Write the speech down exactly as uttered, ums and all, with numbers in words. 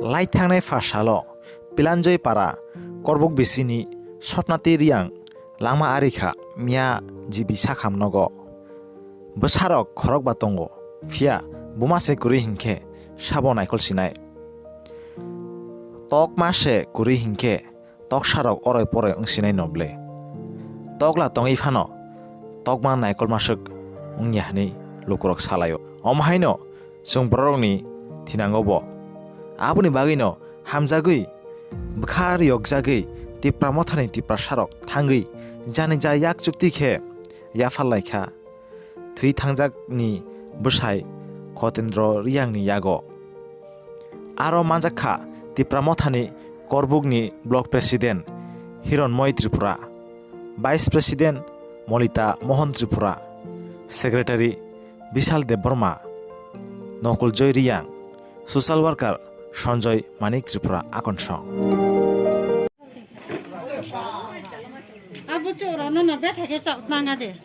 Lai thangnai pha salo Pilanjoi para Korbuk bisini Sotnati Riyang langma ari kha miya G B sakham nogo. Bwsarok khorokba tongo, phiya buma se kwrwi hinkhe sabo naikhol sinai. Tokma se kwrwi hinkhe toksarok oroi poroi wngsinai noble. Tokla tongwi phano tokma naikolmaswk wngya hwnwi lukurok salaio. Omo haino chwng bororokni thinango bo. Aboni bagwino hamjagwi bwkha riyokjagwi Tipra Mothani Tiprasarok thangwi jani ja yak chukti khe yaphar lai kha. Thwi thangjakni bwsai Khotendro Riyangni yago. Aro manjak kha Tipra Mothani Korbukni Block President Hironmoi Tripura, Vice President Molita Mohan Tripura, Secretary Bishal Debbarma, Nokuljoy Riyang, Social Worker Sanjoy Manik Tripura akonsong. Abo chwrano no bethai khe chak nang ade.